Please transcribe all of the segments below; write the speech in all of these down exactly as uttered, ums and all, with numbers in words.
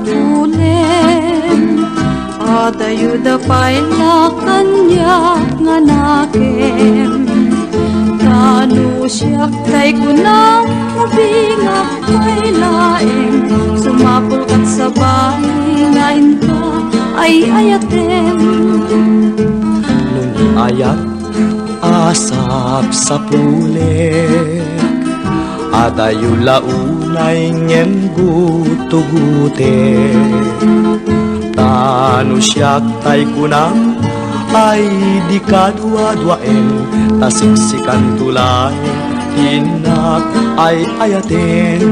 Pulem, adayo da pay la kaniak nga nakem. Ta no siak tay kunam, ubingak pay laeng, sumapul kat sabali nga inka ay-ayatem. No ni ayat a sapsapulek, adayo la unay ngem gutugutek. Ta no siak tay kunam, ay dika duaduaen, ta siksikanto laeng ti innak ay-ayaten.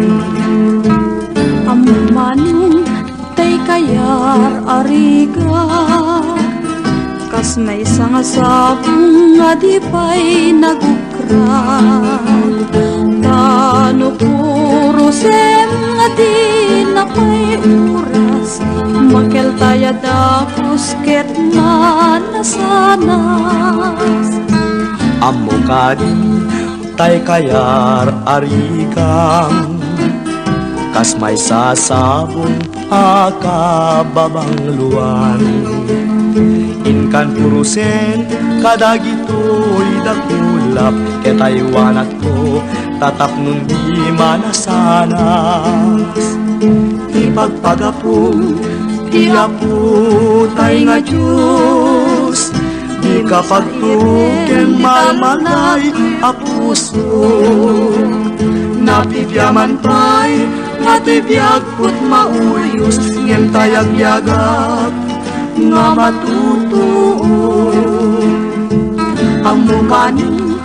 Ammo manen tay kayar a rigat, kas maysa nga sabong nga di pay nagukrat. Ta no kurosem nga di na pay uras, makeltay a dagus ket manasanas. Ammo kadi tay kayar a rigam, kas maysa sabong a kababangloan. Inkan purosen kadagitoy dakulap, ket aywanakto ta tapnon di manasanas. Ipagpagapom ti Apo tay nga Dios, dika pagtuken malmalday a puso. Napipiaman pay nga ti biagko ti mauyos, ngem tay agbiagak nga matutuo. Ammo manen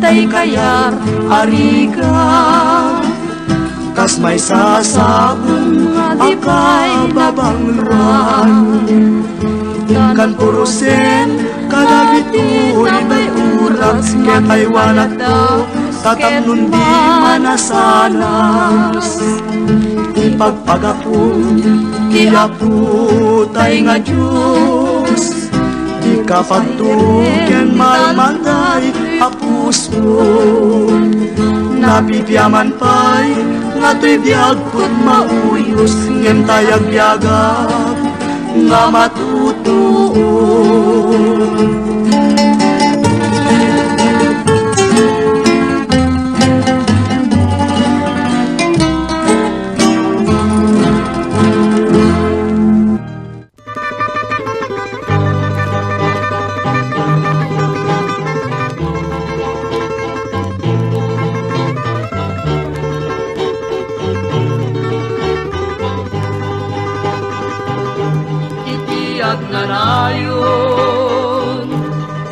tay kayar a rigat, kas maysa sabong a di pay nababangloan. Inkan purosen kadagitoy dakulap, ket aywanakto ta tapnon di manasanas. Ipagpagapom ti Apo tay nga Dios, dika pagtuken malmalday a puso. Napipiaman pay nga ti biagko ti mauyos, ngem tay agbiagak nga matutuo. Iti agnanayon,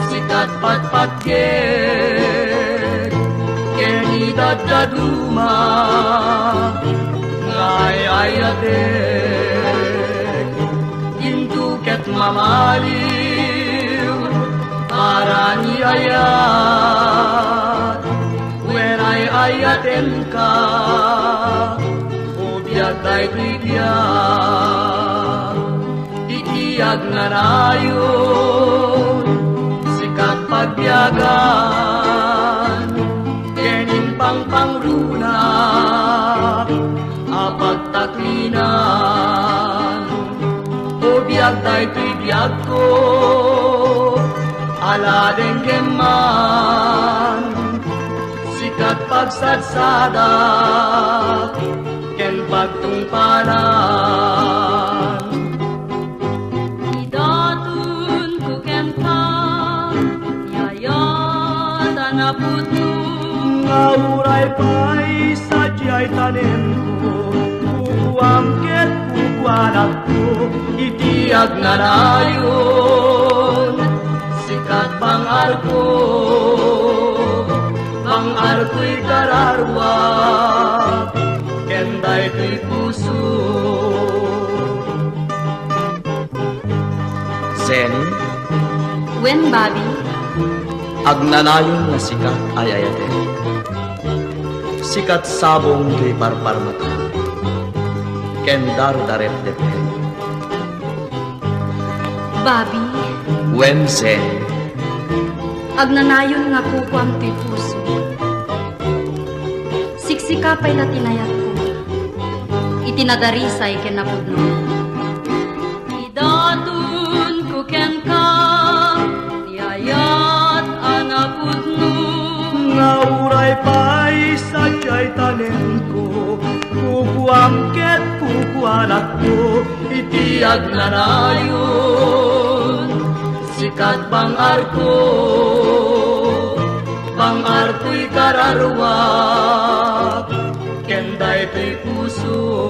sikat patpatgek, ken idaddaduma nga ay-ayatek. Dinto ket mamaliw para ni ayat, wen ay-ayatenka, o biag daytoy biag. Iti agnanayon, sikat pagbiagan, ken impangpangrunak a pagtaklinan. O biag daytoy biagko, ala denggem man, sikat pagsagsadak ken pagtungpalan. Idatonko kenka, yayat a napudno, nga uray pay sadiay tanemko, kukuam ket kukuanakto iti agnanayon. Sikat bang-arko, bang-arkoy kararua, ken daytoy puso. Zen. Wen, Bobby. Agnanayon nga sikat ay-ayatek. Sikat sabong toy parparmata, ken darudarepdepken. Bobby. Wen, Zen. Agnanayon nga kukuam toy puso. Siksika pay la ti nayatko iti nadarisay ken napudno. Kukuam ket kukuanakto iti agnanayon, sikat bang-arko, bang-artoy kararuak, ken daytoy puso,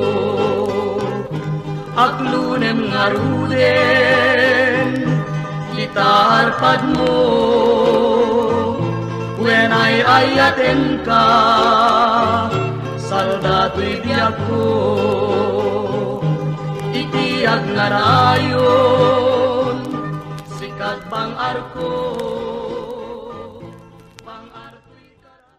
aglunem ngaruden, ita arpadmo, wen ay-ayatenka, salda toy biagko, iti agnanayon, sikat bang-arko, bang-artoy kara-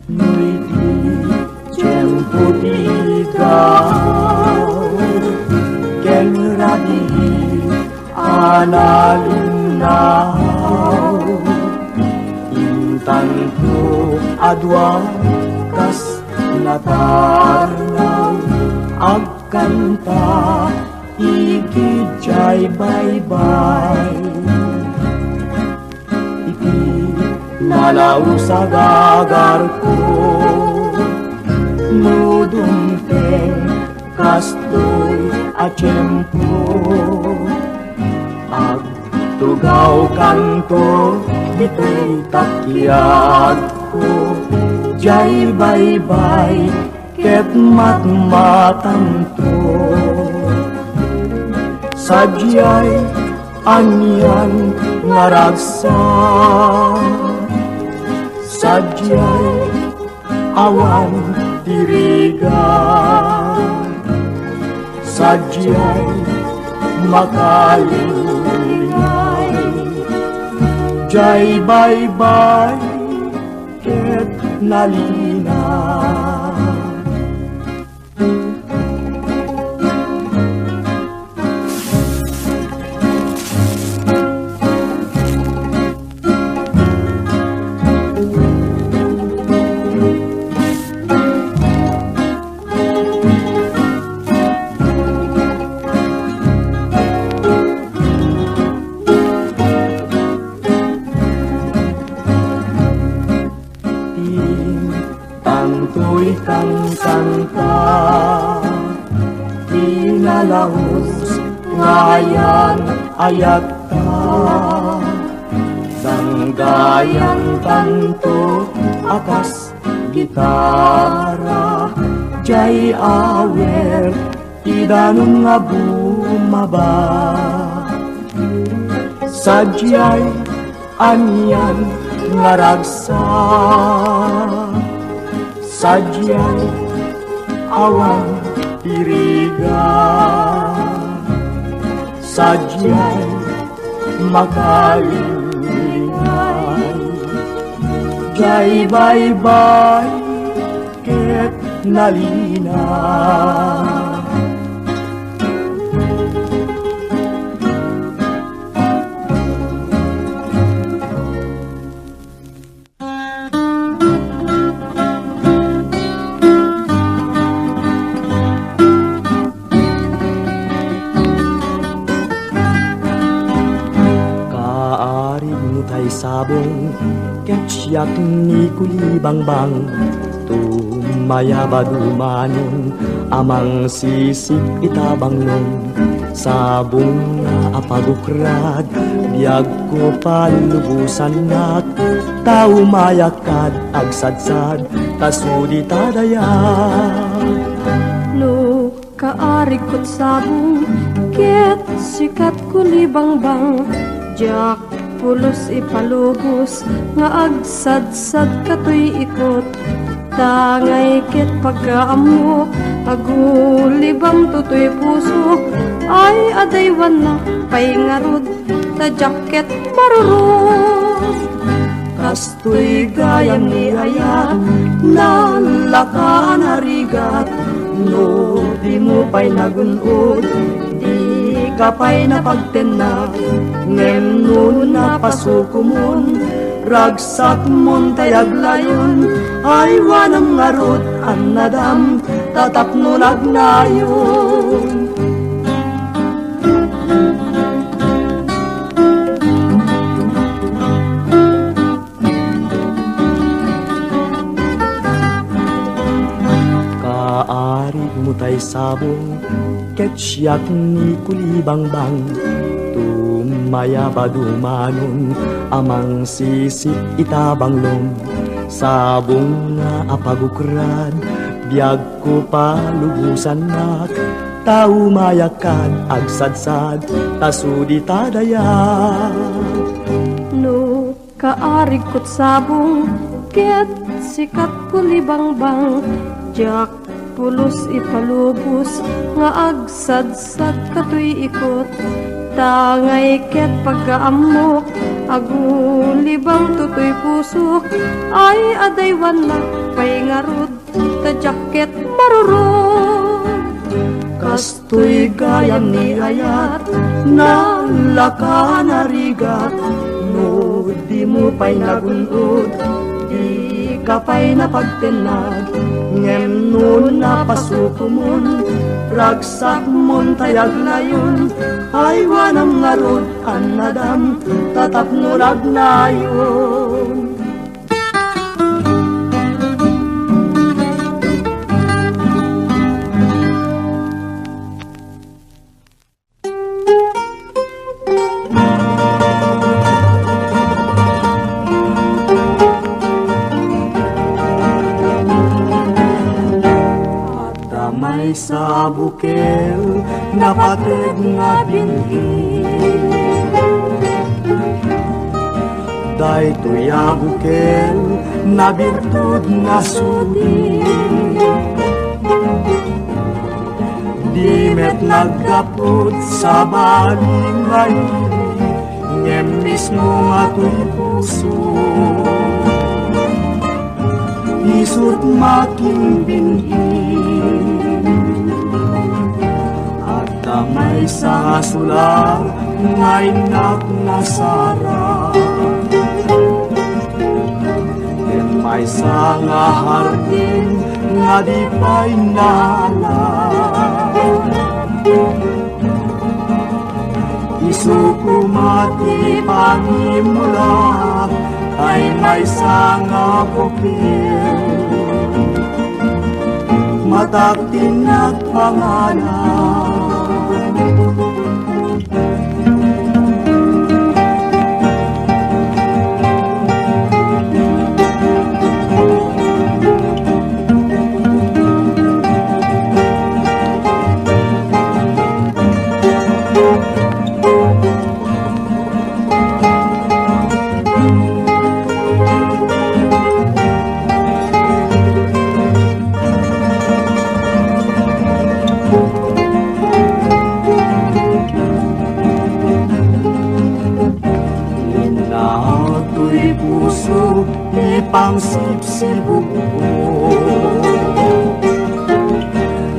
No idi tiempo ti iggaw ken rabii a nalinnaw, intanto a dua kas natarnaw, agkanta idiay baybay. Iti nalaus a gagarko, no dumteng kastoy a tiempo, agtugawkanto ditoy takiagko, diay baybay ket matmatanto. Sadiay anian nga ragsak, sadiay awan ti rigat, sadiay makalingay, diay baybay ket nalina. Intantoy kankanta, ti nalaus nga ayan-ayatta, danggayantanto a kas gitara, diay awer ti danum nga bumaba. Sadiay anian nga ragsak, sadiay awan ti rigat, sadiay makalingay, diay baybay ket nalina. Kaarig no tay sabong, ket siak ni Kulibangbang, tumayab a dumanon a mangsisip ita bangnong. Sabongna a pagukrad, biagko palubosannak, ta umayak kad agsadsad, ta sudi ta dayag. No kaarig kot sabong, ket sikat Kulibangbang, diak pulos ipalubos nga agsadsad katoy ikot. Tangay ket pagkaammok, agulibam toy pusok, ay adaywanna pay ngarud, ta diak ket marurod. Kas Toy gayam ni ayat, nalakan a rigat, no dimo pay nagun-od, dika pay napagtenna. Ngem no napasukomon, ragsakmon tay aglayon, aywanam ngarud a nadam, ta tapno nagnayon. Kaarigmo tay sabong, ket siak ni Kulibangbang. Tumayab a dumanon a mangsisik ita banglom. Sabong nga apagukrad, biagko palubosannak. Ta umayak kad agsadsad, ta sudi ta dayag. No kaarigko't sabong, ket sika't Kulibangbang, diak pulos ipalubos nga agsadsad katoy ikot. Ta ngay ket pagkaammok, agulibang toy pusok, ay adaywannak pay ngarud, ta diak ket marurod. Kas Toy gayam ni ayat, nalaka narigat, no dimo pay nagun-od, dika pay napagtennag. Ngem no napasukomon, ragsakmon tay agnayon, aywanam ngarud, annadam, ta tapno nagnayon. Adda maysa a bukel, napateg nga binhi. Daytoy a bukel, nabirtud nga sudi. Di met naggapu't sabali nga ili, ngem mismo nga toy puso. Isu't makimbinhi. Adda maysa nga sular nga innak nga Sara. Ken maysa nga hardin nga di pay naala. Isu koma ti pangimula, tay maysa nga bukir. Matak ti nagpangalan. Inna toy puso ti pangsipsipugko.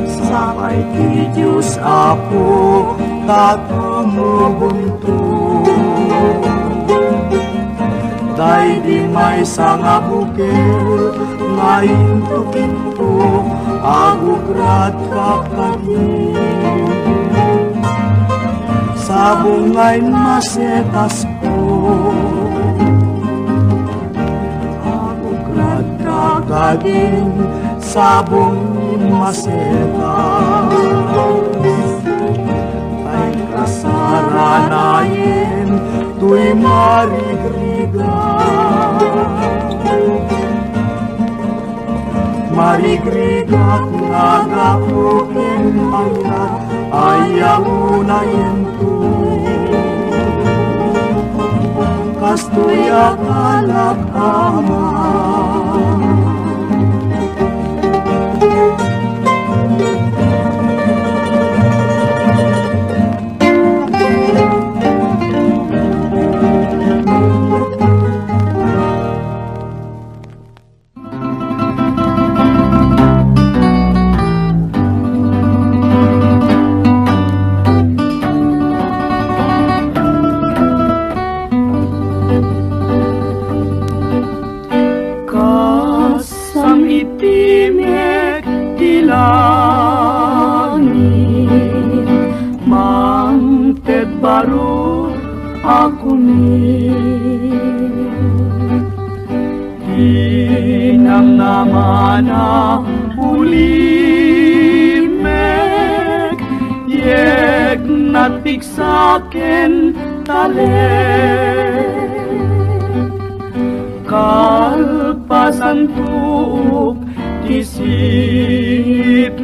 Sapay ti Dios Apo, ta tumubonto. Daydi maysa nga bukel nga intukinto, agukratka kadi. Sabong nga inmasetasko. Agukratka kadin sabong masetas. Tay kasaranayen toy marigrigat. Marigrigat nga gapu ken mayat, ayaw unayento. Kastoy a kalak, Ama. baro a kunit. Ti namnamana ulimek, yegna pigsa ken talek. Kalpasan tuok ti sipnget,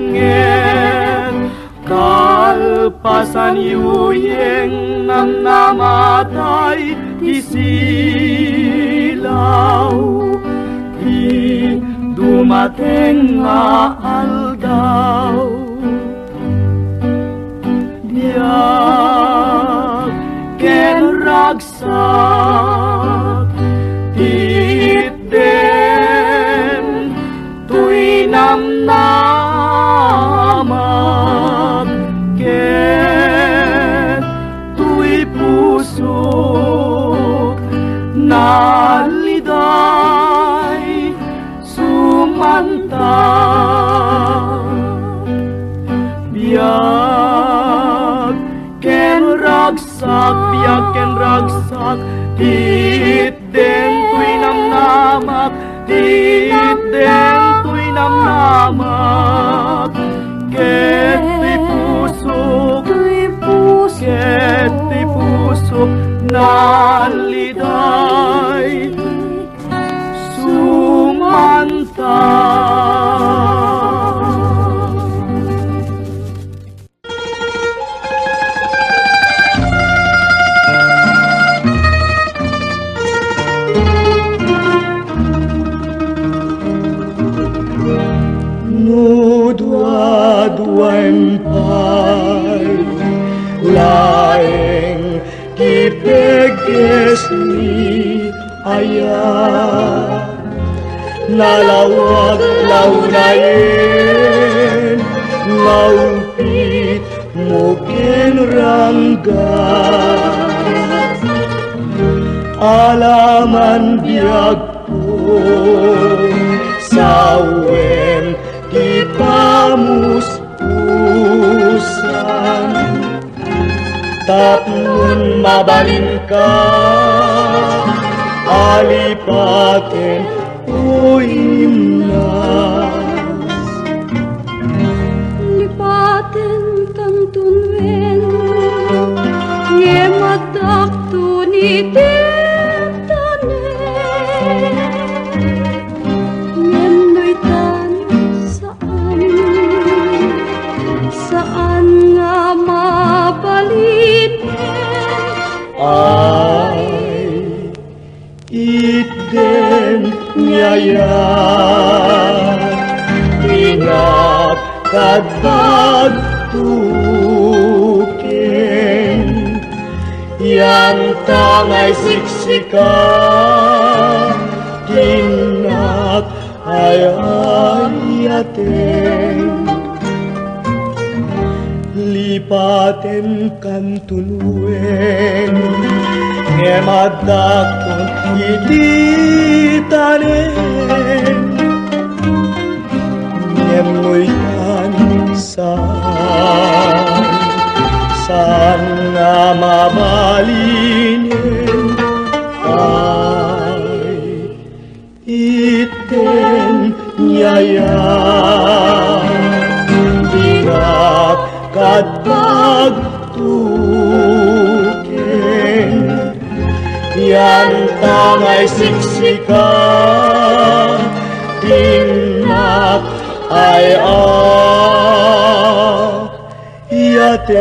kalpasan yuyeng namnamatay ti silaw, ti dumateng nga aldaw. Biag ken ragsak ti itden, toy namnamak ket toy pusok naliday sumanta. Biag ken ragsak, biag ken ragsak, ti itden toy namnamak, ti itden toy namnamak, ket ti pusok, ket ti pusok, naliday sumanta. No duaduaem pay laeng ti peggesmi, aya, nalawag la unayen, maupit mo ken rangga. Alaman biagko, sawen ti pamuspusan. Tapno mabalinka a lipaten o imnas. Lipatenkanto wen, ngem addakton iti tanem. Ngem no itan, saan, saan nga mabalinen. Ay, itden nga ayan, innak kadagtoken. Yan ta nga isiksika, ti innak ay ayaten. Lipatenkanton wen, ngem addakton iti tanem. Ngem no itan, saan, saan nga mabalinen. Ay, itden nga ayan, innak kadagtoken. Yan ta nga isiksika, ti innak ay ayaten.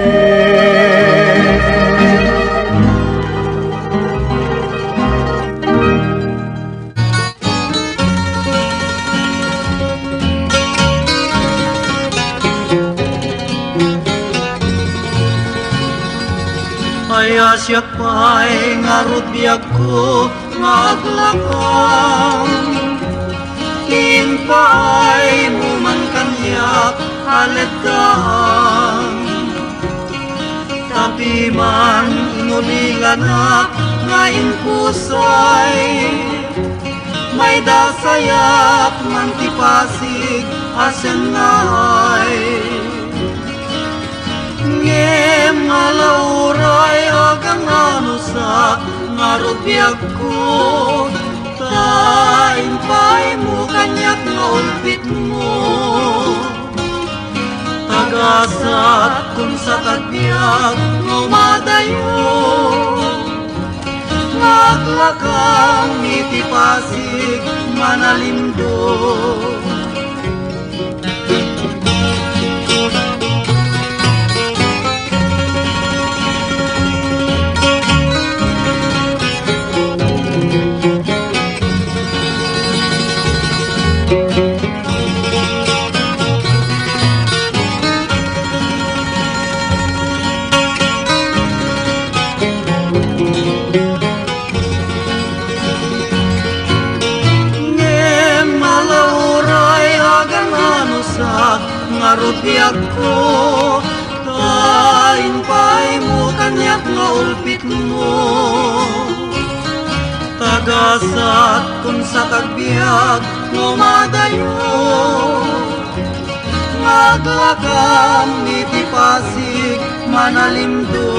Ay, a siak pay ngarud biagko nga aglakang, impaaymo man kaniak a leddang. Ta piman inulilanak nga imposay, maidasayak man ti pasig a sennaay. Ngem ala uray agan-anusak ngarud biagko, ta impaymo kaniak nga ulpitmo. Tagasat kun sa tagbiag nga umadayo, nga aglakam iti Pasig manalimdo. Ngem ala uray agan-anusak ngarud biagko, ta impaymo kaniak nga ulpitmo. Tagasat kun sa tagbiag nga umadayo, nga aglakam iti Pasig manalimdo.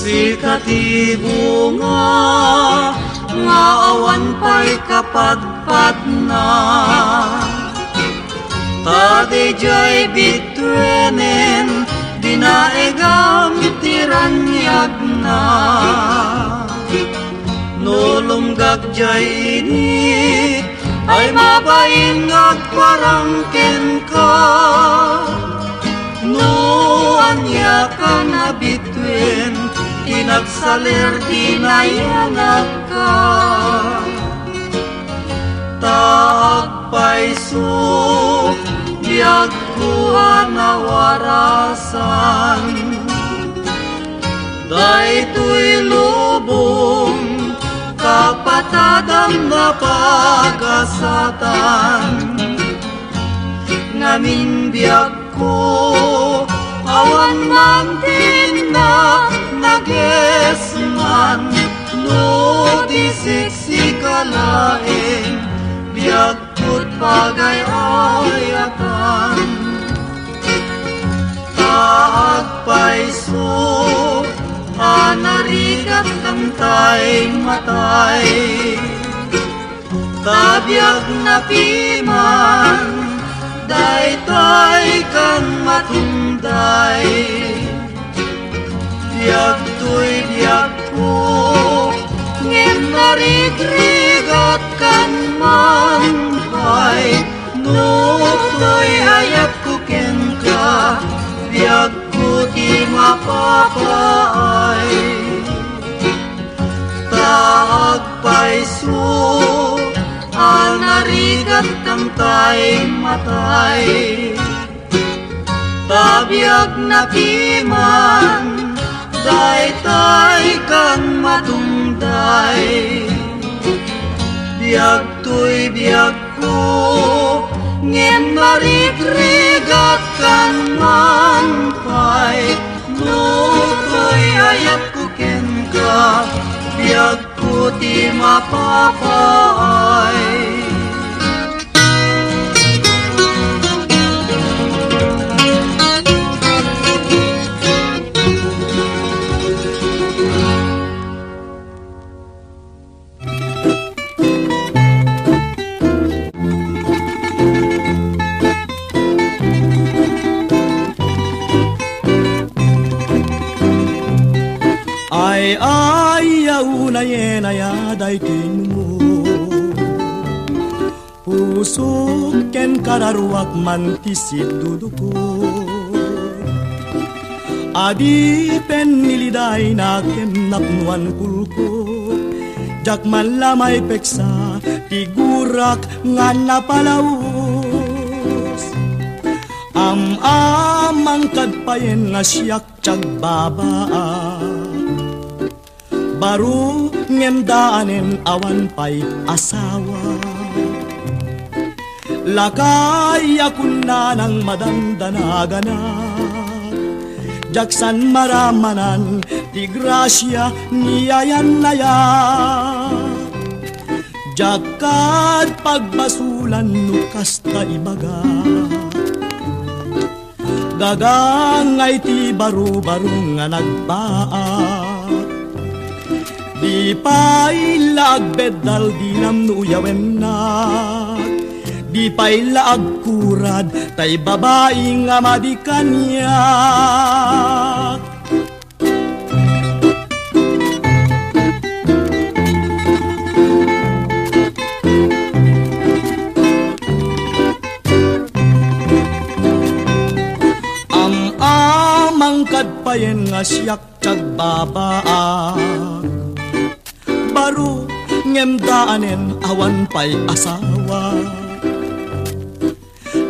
Sika ti bunga nga awan pay kapadpadna. Ta daydiay bituen dinaegam ti raniagna. No lumgak diay init ay mabain nga agparang kenka. No aniakan a bituen ti nagsaler, dinayanakka. Ta agpayso, biagko a nawarasan. Daytoy lubong, kapatadam a pagasatan. Ngamin biag ko, awan man ti innak, nagesman, no di sika laeng, biagko't pagay-ayatan. Ta agpayso a narigat kantay matay. Ta biag na piman, daytay kan matunday. Biagtoy biagko, ngem narigrigat kan man pay. No toy ayatko kenka, biagko ti mapapaay. Ta agpayso a narigat kantay matay. Ta biag na piman, daytay kan matunday. Biagtoy biag ko, ngem narigrigat kan man pay. No toy ayatko kenka, biagko ti mapapaay. Ay, ay, ya unayen aya daytoy numo. Pusok ken kararuak man ti siddudukot. Adipen nilidayna ken napnoan kulko. Diak man la maipeksa ti gurak nga napalaos. Am-amang kad payen nga siak ti agbabaa. Baro ngem daanen awan pay asawa. Lakay a kunnanang madandanaganak, diak san maramanan ti grasia ni ayannayak. Diak kad pagbasolan no kasta ibaga. Gagangay ti baro-baro nga nagbaak. Di pay la agbeddal dilam no uyawennak. Di pay la agkurad tay babai nga madi kaniak. Am-amang kad payen nga siak ti agbabaak. Baro ngem daanen awan pay asawa.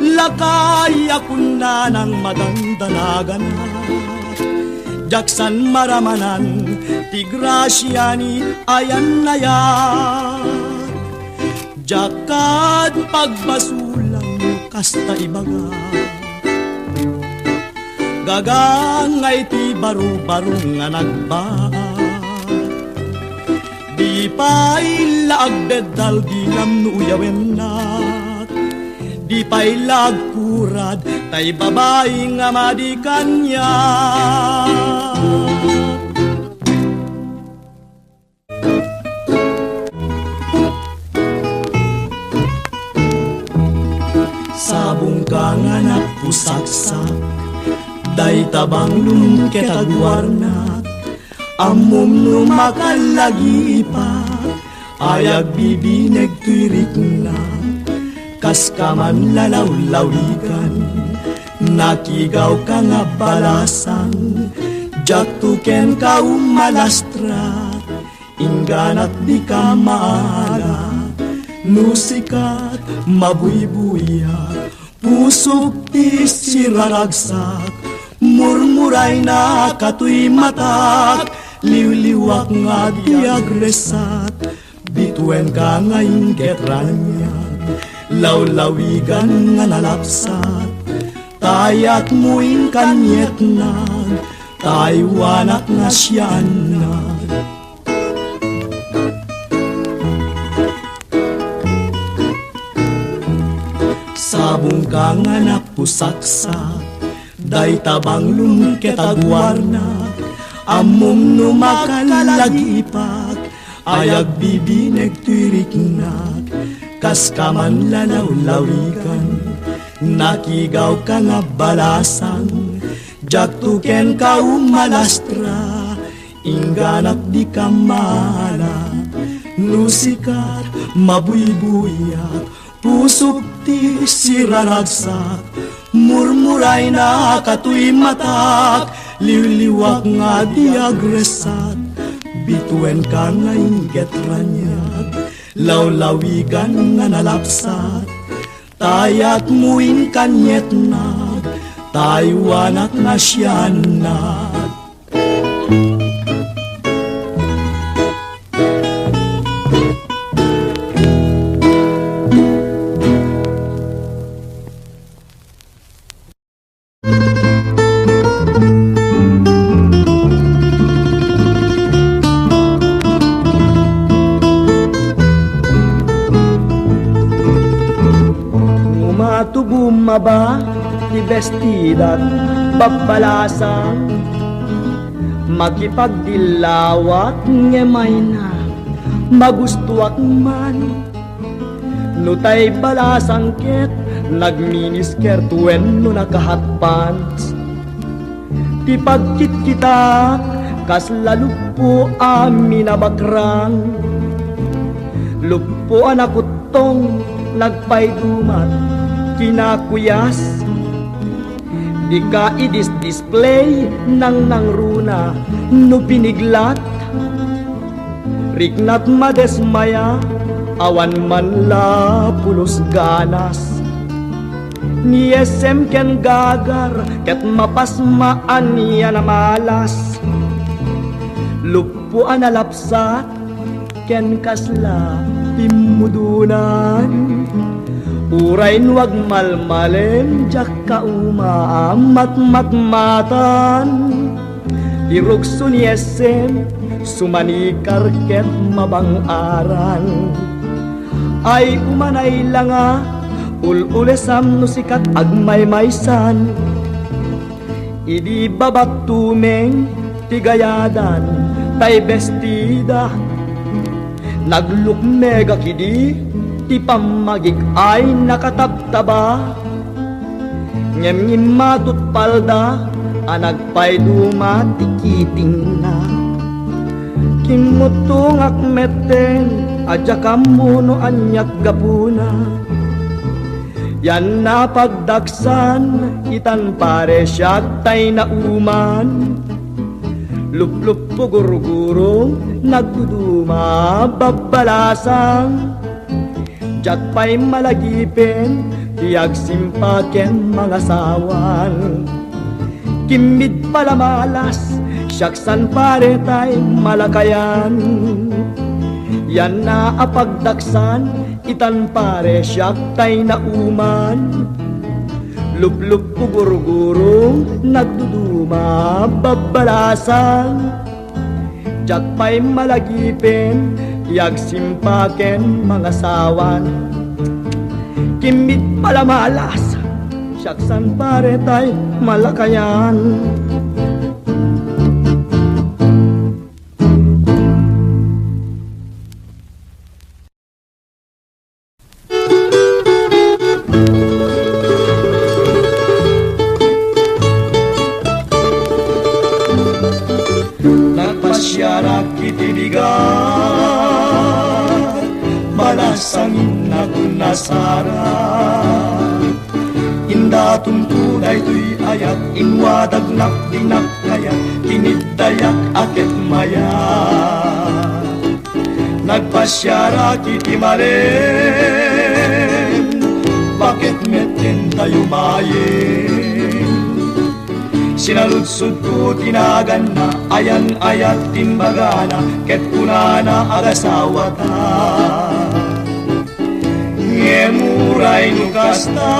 Lakay a kunnanang madandanaganak, diak san maramanan ti grasia ni ayannayak. Diak kad pagbasolan no kasta ibaga. Gagangay ti baro-baro nga nagbaak. Di pay la agbeddal dilam no uyawennak. Di pay la agkurad tay babai nga madi kaniak. Sabongka nga napusaksak, dayta banglom ket agwarnak. Ammom no makalagipak, ay agbibineg toy riknak. Kaska man lalawlawigan, nakigawka nga balasang, diakto kenka umalastra. Ingganak dika maala, no sikat, mabuybuyak, pusok ti siraragsak, murmuraynak a toy matak, liwliwak nga di agresat, bituenka nga ingget raniag, lawlawigan nga nalapsat, ta ayatmo inkanietnag, ta aywanak nga siannag. Sabongka nga napusaksak, dayta banglom ket agwarnak, ammom no makalagipak, ay agbibineg toy riknak, kaska man lalawlawigan, nakigawka nga balasang, diakto kenka umalastra, ingganak dika maala, no sikat, mabuybuyak, pusok ti siraragsak, murmuraynak a toy matak, liwliwak nga di agresat, bituenka nga ingget raniag, lawlawigan nga nalapsat, ta ayatmo inkanietnag, ta aywanak nga siannag. Umatubo maba ti bestidak, babbalasang. Makipagdillawak ngem ayna, magustoak man. No tay balasang ket nagminiskirt wenno naka-hot pants. Ti pagkitkitak kasla luppo a minabakrang. Luppo a nakuttong nagpaydumat kinakuyas. Dika idis-display nangnangruna no piniglat. Riknat madesmaya, awan man la pulos ganas. Ni S M ken Gagar ket mapasmaan ya namalas. Luppo a nalapsat ken kasla pimmudonan. Uray no agmalmalem, diak kauma a matmatmatan. Ti rugso ni Esem, sumanikar ket mabang-aran. Ay umanay la nga, ul-ulesam no sikat agmaymaysan. Idi babattumeng ti gayadan tay bestida, naglukmegak idi ti pammagik ay nakatabtaba. Ngem ngimmatut palda a nagpayduma ti kitingna. Kimmuttongak metten a diak ammo no aniak gapuna. Yan napagdaksan, itan pare siak tay nauman. Lupluppo gurgurong, nagduduma, babbalasang. Diak pay malagipen, ti agsimpa ken mangasawan. Kimmit pala malas, siak san pare tay malakayan. Yan na a pagdaksan, itan pare siak tay nauman. Lupluppo gurgurong, nagduduma, babbalasang. Diak pay malagipen, ti agsimpa ken mangasawan. Kimmit pala malas, siak san pare tay malakayan. Nagpasiarak iti bigat, balasangin a nasara. Indatonto daytoy ayat, inwadagnak dinak kayat, kiniddayak a ket mayat. Nagpasiarak iti malem, baket metten tayo mayen. Sinaludsodko ti naganna, ayan-ayat ti imbagana, ket kunana, agasawata. Ngem uray no kasta,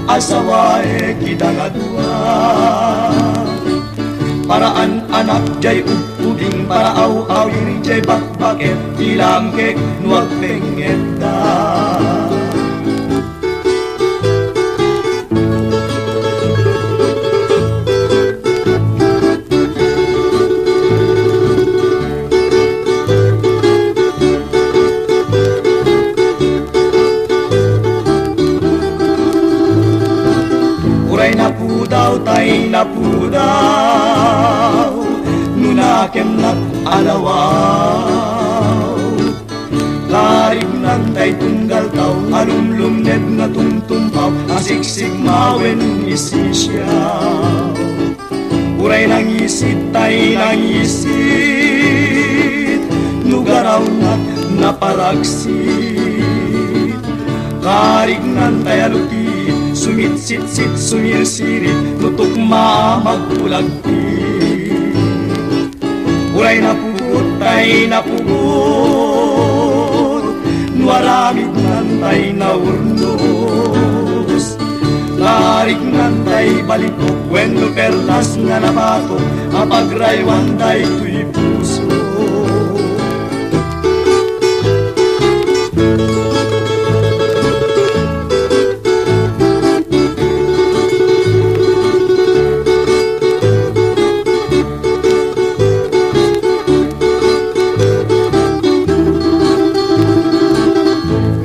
asawaek ita nga dua. Paraan anak jay ubing, para aw-awir jay bakbaket, ti langkek no agpengngetta. Uray napudaw tay napudaw, no nakemnak alawaw. Karignan tay tunggal taw, alumlumned nga tumtumpaw, asiksikmawen isisiaw. Uray nangisit tay nangisit, no garawnak naparagsit. Karignan tay alutit, sumitsitsit, sumirsirit, no tukma magpulagpit. Uray napugot tay napugot, no aramidnan tay naurnos. Karignan tay balikok wenno perlas nga nabatok, a pagraywan daytoy puso.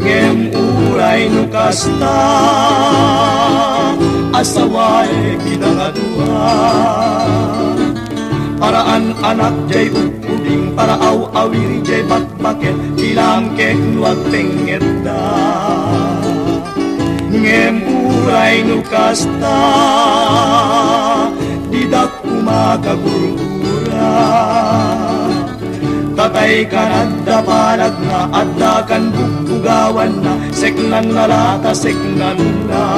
Ngem uray no kasta, asawaek ita nga dua. Paraan anak jay ubing, para aw-awir jay bakbaket, ti langkek no agpengngetta. Ngem uray no kasta, didak koma kagurgura. Tatay kan adda panagna, adda kan bugbugawanna, seknanna la ta seknanna.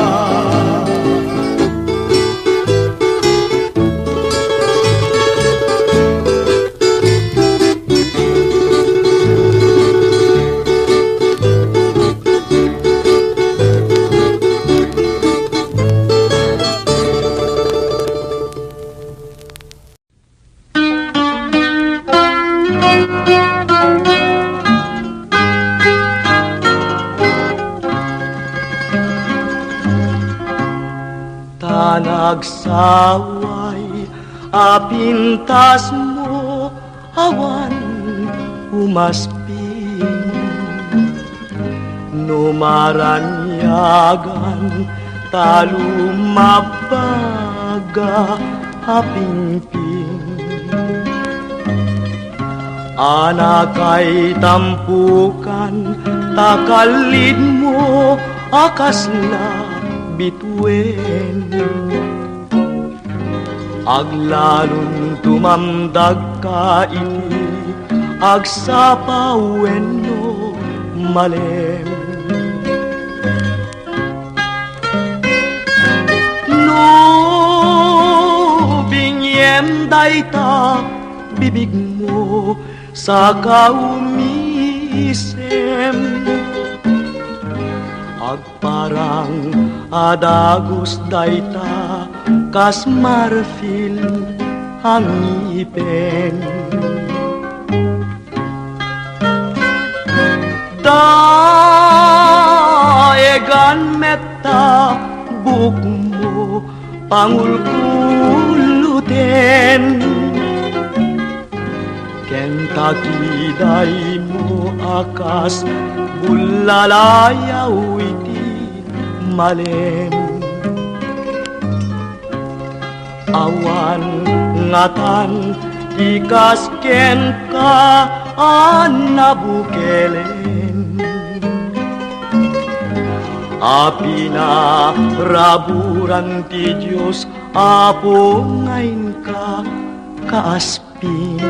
Agsaway a pintasmo, awan umasping. No maraniagan ta lumabbaga a pingping. Anakay tampukan ta kallidmo a kasla bituen. Aglalon tumamdagka iti agsapa wenno malem. No bingiem dayta bibigmo, saka umisem. Agparang a dagus dayta kas marfil a ngipen. Daegan met ta buokmo pangulkuloten. Ken ta kidaymo a kas bullalayaw iti malem. Awan ngatan ti kas kenka a nabukelen. A pinaraburan ti Dios, Apo, nga inka kaasping.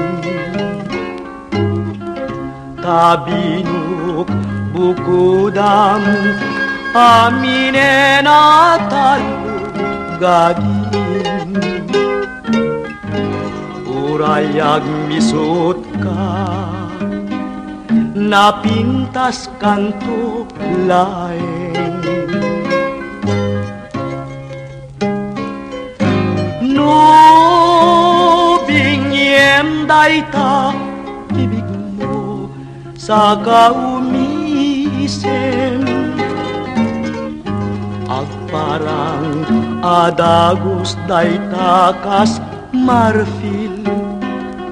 Ta binukbukudam aminen a tallugadim. Uray agmisutka, napintaskanto laeng. No bingiem dayta bibigmo, saka umisem. Agparang a dagus dayta kas marfil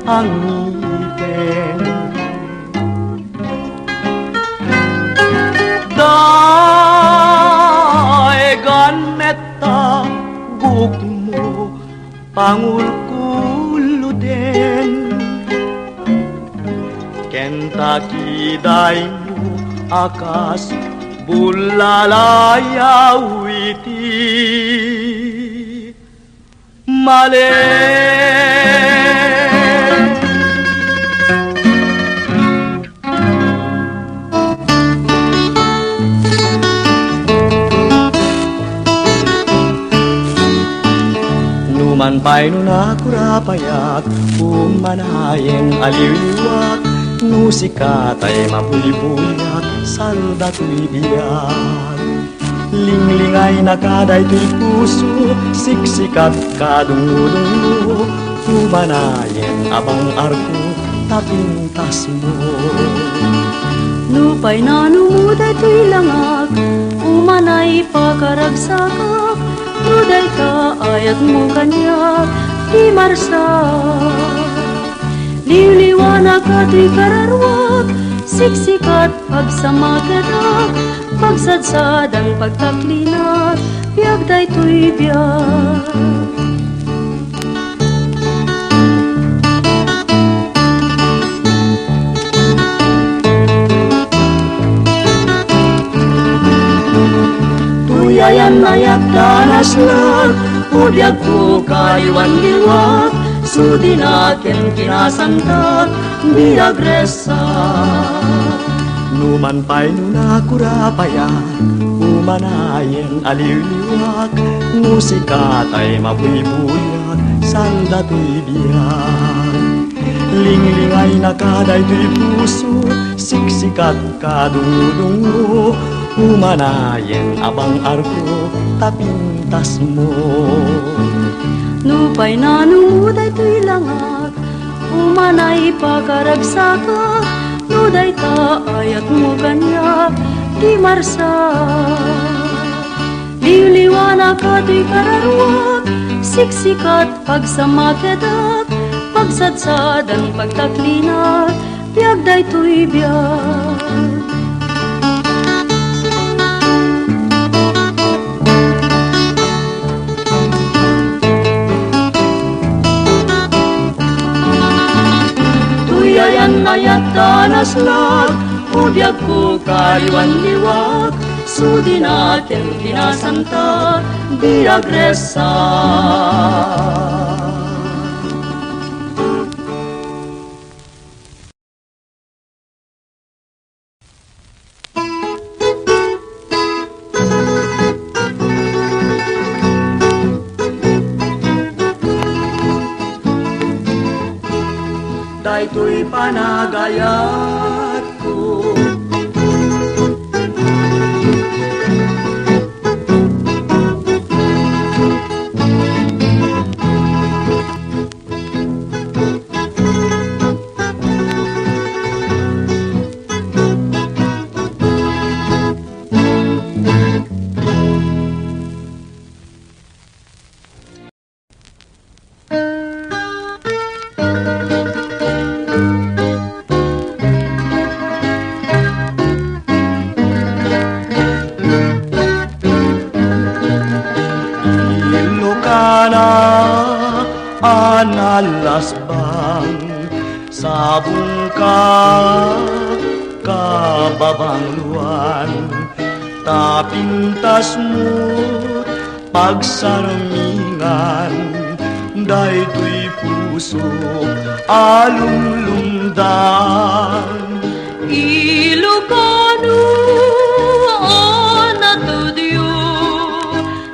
a ngipen. Daegan met ta buokmo pangulkuloten. Ken ta kidaymo a kas bullalayaw iti malem. Numan pay no nakurapayak, umanayen a liwliwak, no sika tay mabuybuyak, saan datoy biag. Linglingaynaka daytoy puso, siksikatka dungdungmo, umanayen a bang-arko, ta pintasmo. Nupay nanumo daytoy langak, umanay pakaragsakak, no dayta ayatmo kaniak, dimarsak. Liwliwanak daytoy kararuak, siksikat pagsamaketak, pagsadsadan pagtaklinak, biag daytoy biag. Toy ayan-ayak ta nasnag, o biagko kaliwan liwat, sudinak ken kinasantak, biag res- Numan pay no nakurapayak, umanayen a liwliwak, no sika tay mabuybuyak, saan datoy biag. Linglingaynaka daytoy puso, siksikatka dungdungmo, umanayen a bang-arko, ta pintasmo. Nupay nanumo daytoy langak, umanay pakaragsakak, no dayta ayatmo kaniak, dimarsak. Liwliwanak daytoy kararuak, Siksikat, pagsamaketak, pagsadsadan, pagtaklinak, biag daytoy biag. Tuyayan, mayat ta naslag, o biagko, kaliwan liwak, sudina ken kinasanta, di agresa. Daytoy panagayatko. Ilokana a nalasbang, sabongka, kababangloan, ta pintasmo pagsarmingan daytoy pusok a lumlumdan. Ilokano a natudyo,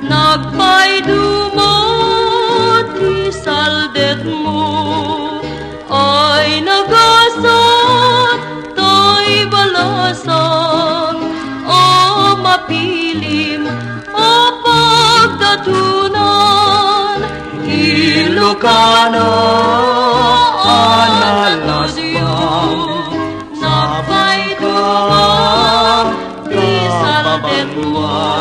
nagpaiduman ti saldetmo. Ay nagasat, tay balasan a mapilim a pagdatonan, Ilokana a nalasbang, napay ka ti saldetmo.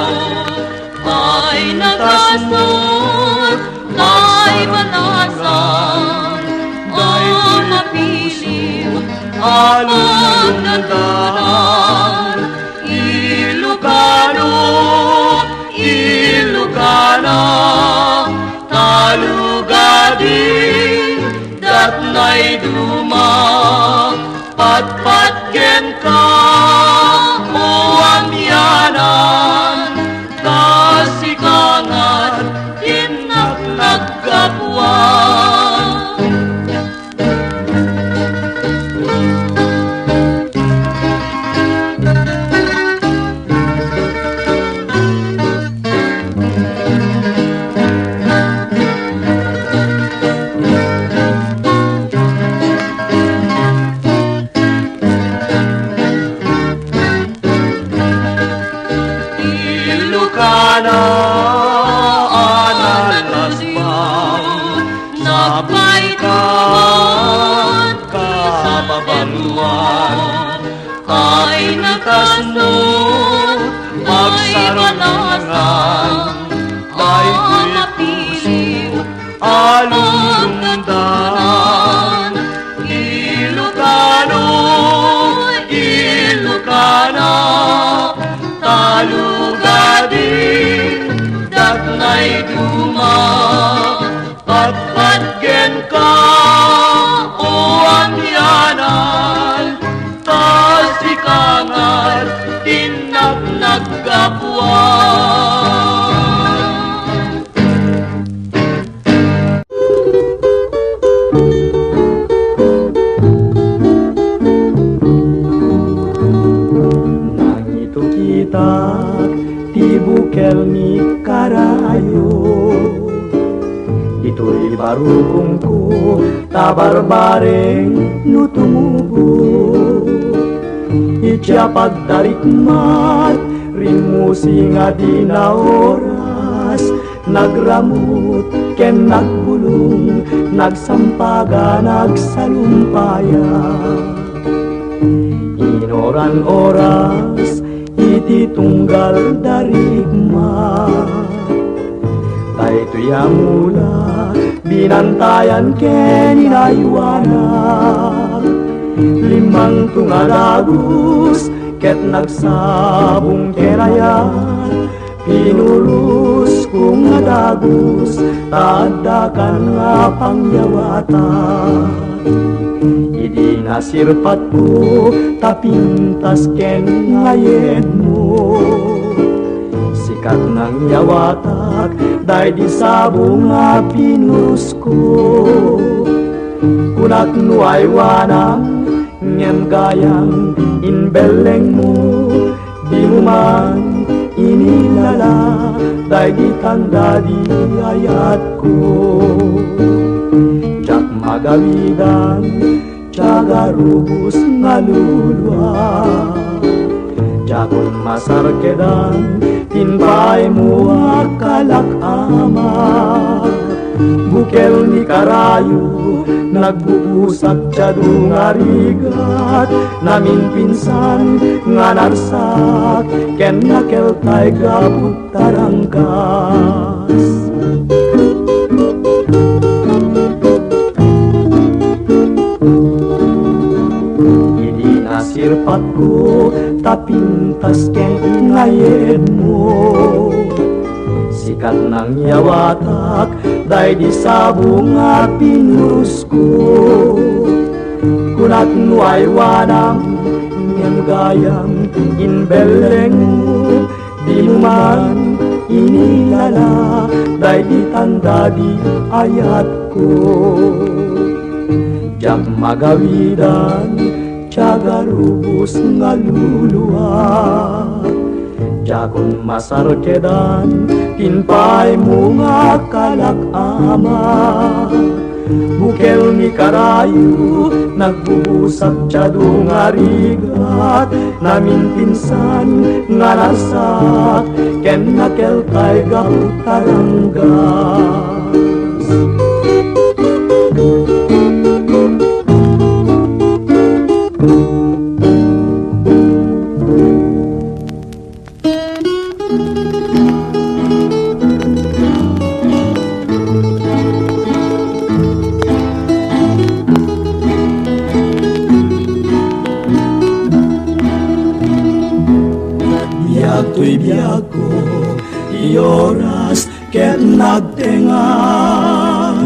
Ay nagasat, tay balasan a mapilim a pagdatonan, Ilokano, Ilokana, talugadi, datnay duma, patpatgenka, o amianan, ta sika ngarud ti naggapuan. Ilokana a nalasbang, napay ka man kababanuan, ay nakasno pagsarungan, daytoy puso a lumlumdan. Ilokano, Ilokana, talugadi, datnay duma, patpatgenka, o amianan, ta sika ngarud ti naggapuan. Nangitukitak ti bukel ni karayo. Ditoy barukongko ta barbareng no tumubo. Idiay pagdarikmat, rimmusi nga dina oras, nagramut ken nagbulong, nagsampaga, nagsalumpaya. Inuran oras iti tunggal darikmat. Daytoy a mula, binantayan ken inaywanak. Limmangto nga dagus ket nagsabong ken ayat. Pinurusko nga dagus, ta addakan nga pangyawatak. Idi nasirpatko, ta pintas ken ngayetmo. Sikat nang yawatak, daydi sabong a pinurusko. Kunak no aywanam, ngem gayam imbellengmo, dimo man inilala, daydi tanda di ayatko. Diak magawidan, tiagarubos nga lulua. Diakon masarkedan, ti impaaymo a kalak ama. Bukel ni karayo, nagbubusak ti adu nga rigat, naminpinsan nga narsak, ken nakeltay gapu taranggas. Idi nasirpatko, ta pintas ken inayetmo. Sikat nang yawatak, daydi sabong a pinurusko. Kunak no aywanam, ngem gayam imbellengmo, dimo man inilala, daydi tanda di ayatko. Diak magawidan, tiagarubos nga lulua. Diakon masarkedan, ti impaaymo nga kalak ama. Bukel ni karayo, nagbubusak ti adu nga rigat, naminpinsan nga narsak, ken nakeltay gapu taranggas. Biag toy biagko, ti oras ket nagtengan,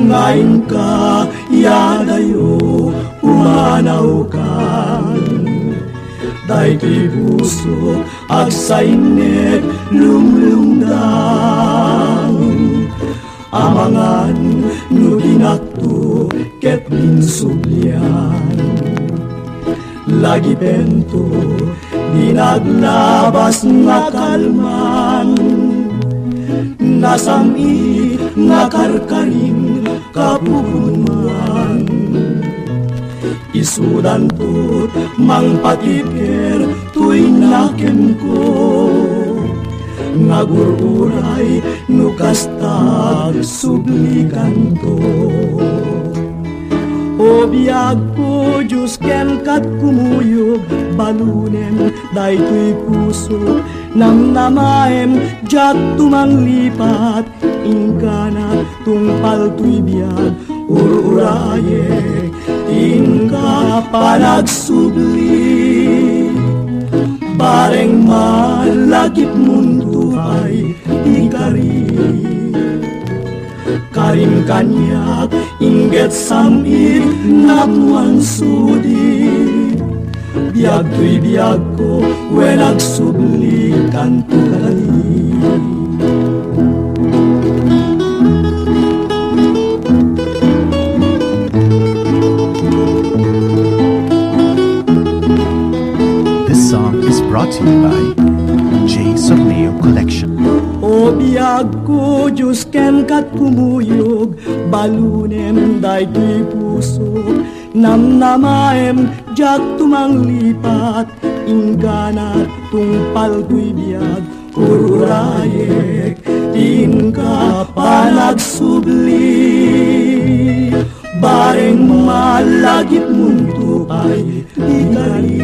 nga inka yadayo pumanawkan. Daytoy pusok agsainnek lumlungdang, amangan no dinakto ket linsublian. Lagipento, di naglabas nga kalman, nasam-it nga karkaring kapupunuan. Isudanto mangpatipker toy nakemko, nga agur-uray no kasta agsublikanto. O biagko, Dios, kenka kumuyog, balunem daytoy puso, namnamaem, diak manglipat, inkanak tungpal toy biag, ur-urayek, inka panagsubli. Bareng malagipmonto pay ti kari. Karim kaniak, inggetsam iti napuan sudi. Biag toy biagko, wen agsubli kanto kadi. This song is brought to you by J Sorneo Collection. O biagko, Dios, kenka kumuyog, balunem daytoy puso, namnamaem, diak manglipat, inkanak tungpal toy biag, ur-urayek, inka panagsubli. Bareng malagipmonto pay ti kari.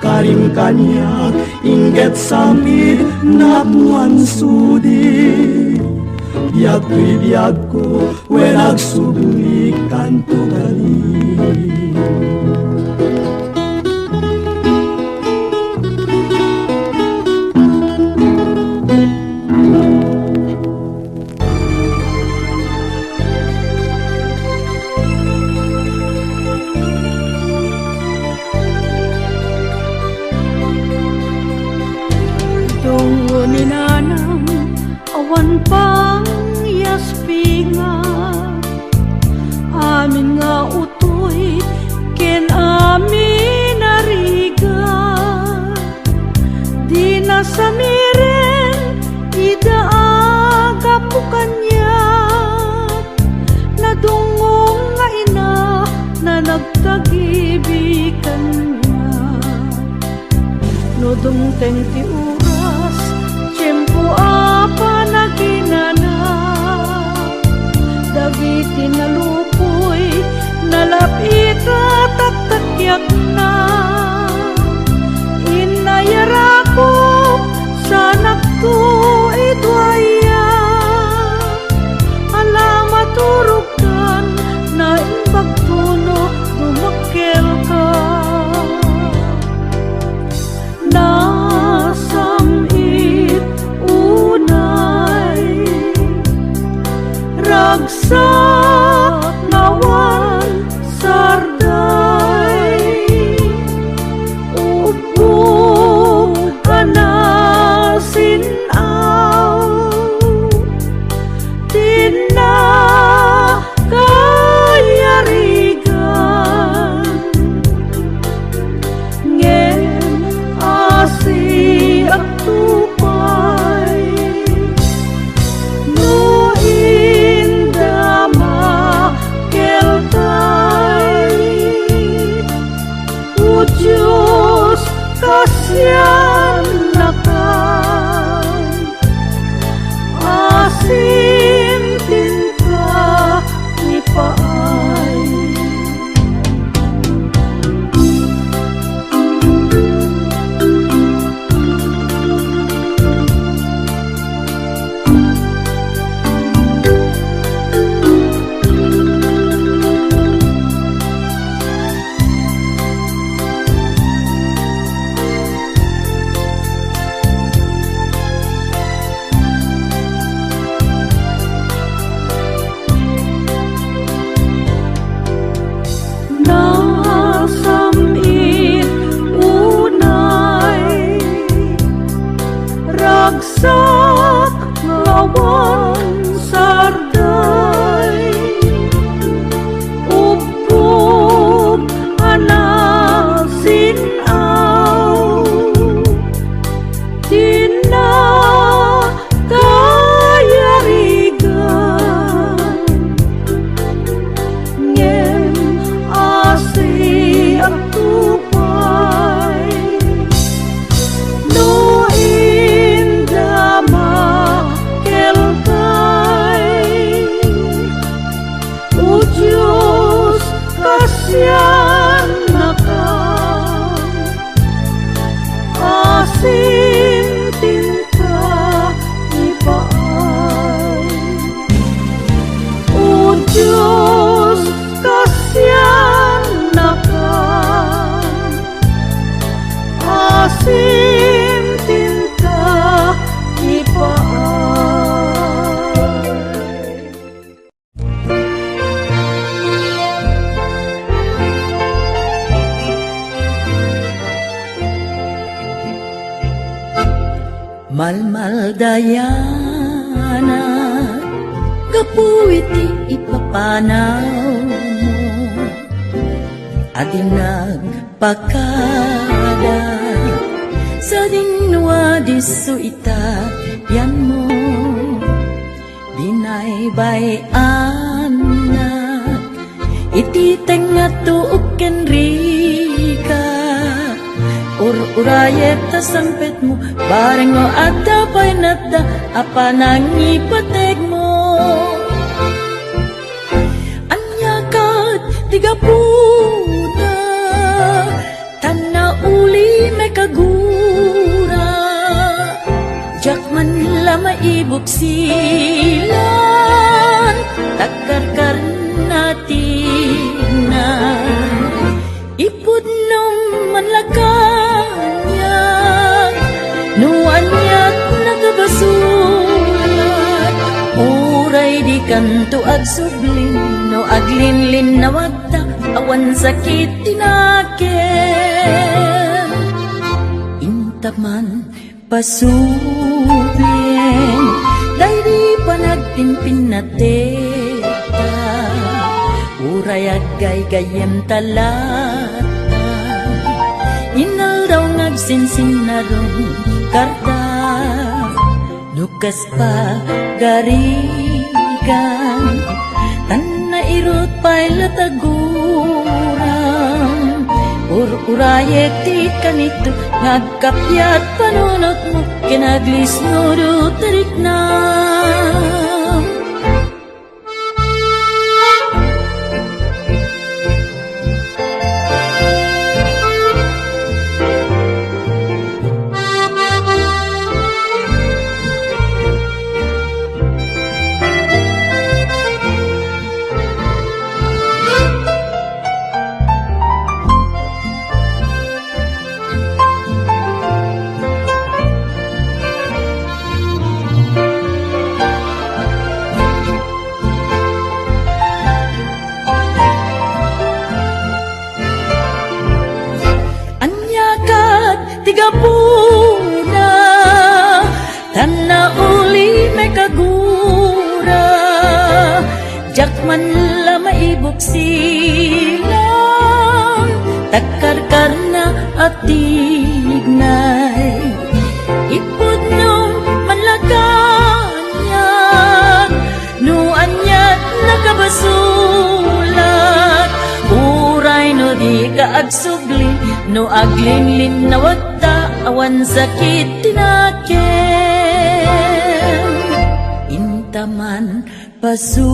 Kari Kaniak, inggetsam it napuan sudi. Biag toy biagko, wen agsublikkanto kadi. Dunggo ni nanang awan pangyaspingan, amin nga utoy ken amin a rigat. Dina samiren ida a gapu kaniak, nadungngong nga ina na nagtagibi kaniak. No dumteng ti oras, tiempo a panaginana, dagiti nalupoy, nalab-it a taktakiakna. Innayarakok, sanakto iduaya. Ala maturogkan, naimbagto no dumakkelka. Nasam-it unay, ragsak nga awan sarday, ubbog a nasin-aw, tinna kayarigan, ngem asiakto pay no indama kelkay. O Dios, kasiannakam, asintinka ipaay. Nasam-it unay, ragsak nga awan sarday, ubbog a nasin-aw, tinna kayarigan, ngem asiakto pay no indama kelkay. O Dios, kasiannakam, asintinka ipaay. O Dios, kasiannakam, asintinka ipaay. Malmaldayanak gapu iti ipapanawmo a di nagpakada, sadino a disso ita yanmo. Binaybay-annak iti tengngato ken rigat. Ur-urayek ta sangpetmo, bareng no adda pay natda a panangipategmo. Ania ket ti gapuna? Ta nauli met Sublin no aglinlinnawagta, awan sakit ti nakem. Inta man pasublin, daydi panagpimpinnatekta, uray aggaygayyemta latta. Inaldaw nga agsinsinnaron karta. No kas pagarigan, tan nairut pay la taguram. Ur-urayek ti kanito nga agkappiat panunotmo ken aglisnudo ti riknam. Ania ket ti gapuna, tan nauli may kagura, diak man la maibuksilan, tagkarkarna a tignay. Ipudno man la kaniak, no aniat nakabasulat, uray no dika agsubli, no aglinlinnawagta, awan sakit ti nakem. Inta man pasubliem,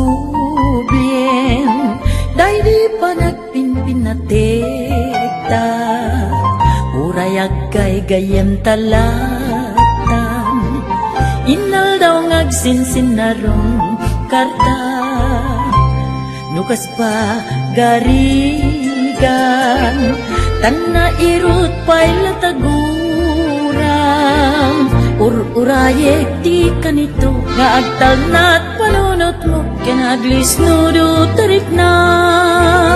daydi panagpimpinatekta, uray aggaygayyemta lattan. Inaldaw nga agsinsinnaron karta. No kas pagarigan, tan nairut pay la taguram, ur-urayek ti kanito nga agtalnat panunotmo ken aglisnudo ti riknam.